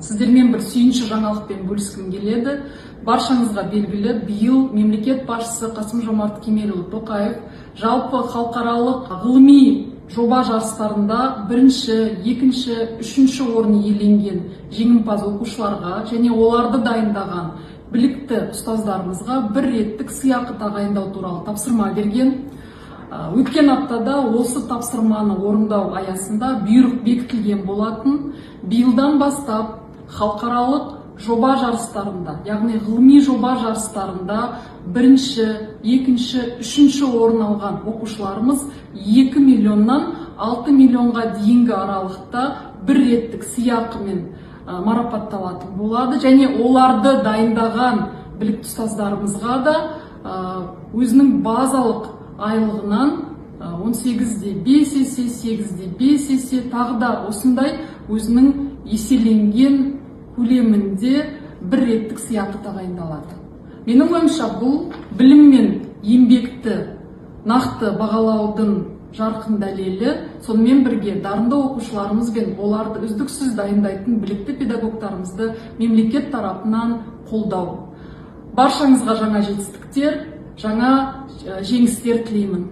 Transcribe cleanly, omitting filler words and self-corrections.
Сіздермен бір сүйінші жаңалықпен бөліскім келеді. Баршаңызға белгілі, биыл мемлекет басшысы Қасым Жомарт Кемелұлы Тоқаев жалпы халықаралық ғылыми жоба жарыстарында бірінші, екінші, үшінші орын иеленген жеңімпаз оқушыларға және оларды дайындаған білікті ұстаздарымызға бір реттік сыйақы тағайындау туралы тапсырма берген. Өткен аптада осы тапсырманы орындау аясында бұйрық бекітілген болатын. Биылдан бастап халықаралық жоба жарыстарында, яғни ғылыми жоба жарыстарында бірінші, екінші, үшінші орын алған оқушыларымыз 2 миллионнан 6 миллионға дейінгі аралықта бір реттік сыйақымен марапатталатын болады және оларды дайындаған білікті ұстаздарымызға да өзінің базалық айлығынан 18,5 есе, 8,5 есе, тағы да осындай өзінің еселенген көлемінде бір реттік сыйақы тағайындалады. Менің ойымша, бұл білім мен еңбекті нақты бағалаудың жарқын дәлелі, сонымен бірге дарынды оқушыларымыз бен оларды үздіксіз дайындайтын білікті педагогтарымызды мемлекет тарапынан қолдау. Баршаңызға жаңа жетістіктер, жаңа жеңістер тілеймін.